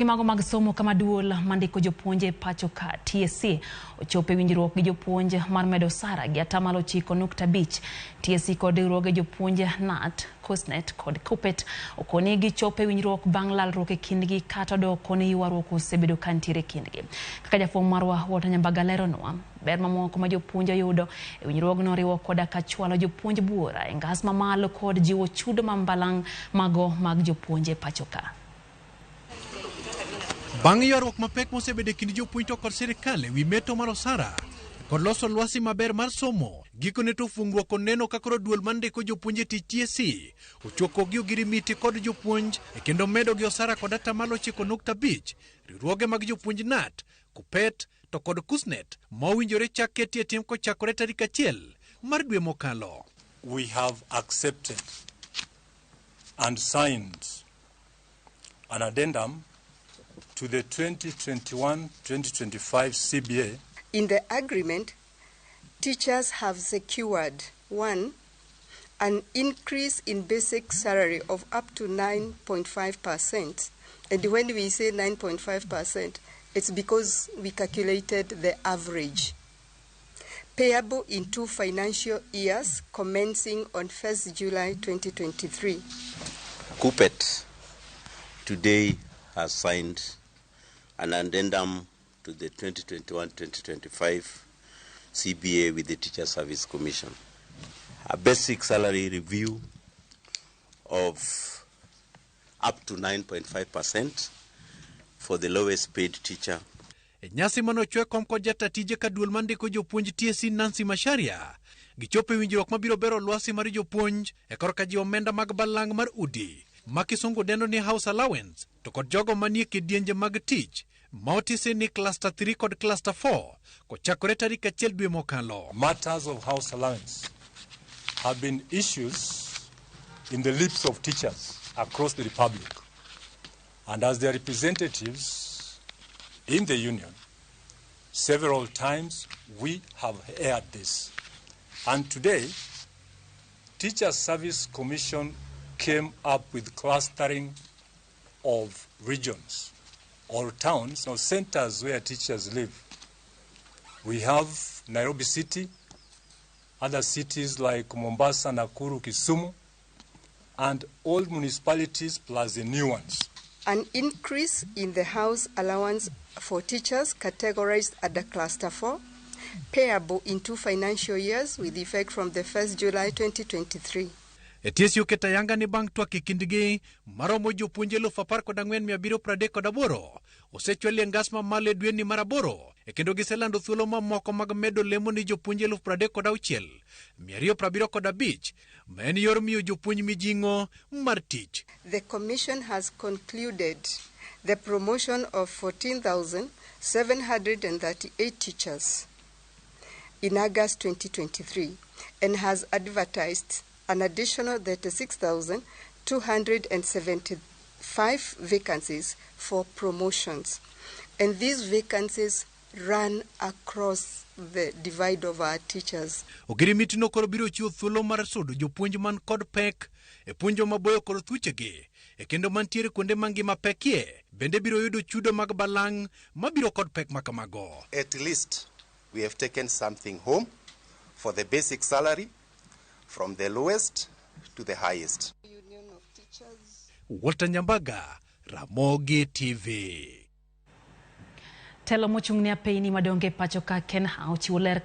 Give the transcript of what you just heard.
Mago mag somo kama duol mandiko jopuonj e pacho ka TSC ochopo e winjruok gi jopuonj mar medo osara gi 9.5%. TSC kod riwruoge jopuonj KNUT, KUSSNET kod KUPPET okoni gichopo e winjruok bang' lalruok e kindgi kata odoko ni ywaruok osebedo ka nitiere e kindgi. Kaka jafwambo marwa Walter Nyambaga leronwa, ber mamoko ma jopuonj oyudo e winjruogno oriwo koda ka chwalo jopuonj buora e ngas mamalo kod jiwo chudo ma mbalang' mago mag jopuonj e pacho ka. Bang' ywaruok mapek mosebedo e kind jopuonj to kod sirikal e wi meto mar osara kod loso lwasi maber mar somo, gikone to fungruok oneno ka koro duol mandiko jopuonj e tich TSC ochoko gi ogirimiti kod jopuonj e kendo medo gi osara kod 9.5%. Riwruoge mag jopuonj KNUT, KUPPET to kod KUSSNET ma owinjore chak ketie tim kochakore tarik 1 mar dwe mokalo. We have accepted and signed an addendum to the 2021-2025 CBA. In the agreement, teachers have secured, one, an increase in basic salary of up to 9.5%. And when we say 9.5%, it's because we calculated the average. Payable in 2 financial years commencing on 1st July 2023. KUPPET today has signed an addendum to the 2021-2025 CBA with the Teacher Service Commission. A basic salary review of up to 9.5% for the lowest paid teacher. E nyasi manochwe kom kod jata tije ka duol mandiko jopuonj TSC Nancy Macharia, gichopo e winjruok mabiro bero lwasi mar jopuonj e korka jiwo omenda mag balang' mar udi ma kisungu dendo ni house allowance to kod jogo manie kidienje mag tich ma otisi ni cluster 3 kod cluster 4 kochakore tarik 1 dwe mokalo. Matters of house allowance have been issues in the lips of teachers across the Republic, and as their representatives in the union, several times we have aired this. And today, Teacher Service Commission came up with clustering of regions or towns or centers where teachers live. We have Nairobi City, other cities like Mombasa, Nakuru, Kisumu, and all municipalities plus the new ones. An increase in the house allowance for teachers categorized under Cluster 4, payable in 2 financial years with effect from the 1st July 2023. E TSC oketo ayanga ni bang' twak e kindgi maromo jopuonj 14,738 osechwali e ngas mamalo e dweni mar 8 e kendo giselando thuolo mamoko mag medo lemo ni jopuonj 36,275 ma en yor miyo jopuonj mijing'o mar tich. The Commission has concluded the promotion of 14,738 teachers in August 2023 and has advertised an additional 36,275 vacancies for promotions. And these vacancies run across the divide of our teachers. Ogirimiti no koro biro chiwo thuolo mar sudo jopuonj man kod pek e puonjo maboyo kod thuchegi e kendo mantiere kuonde mangima pekie bende biro yudo chudo mag balang' mabiro kod pek makamago. At least we have taken something home for the basic salary from the lowest to the highest. Union of Teachers. Walter Nyambaga, Ramogi TV. Telo mochung' ne apeyni madongo e pacho ka KeNHA ochiwo ler.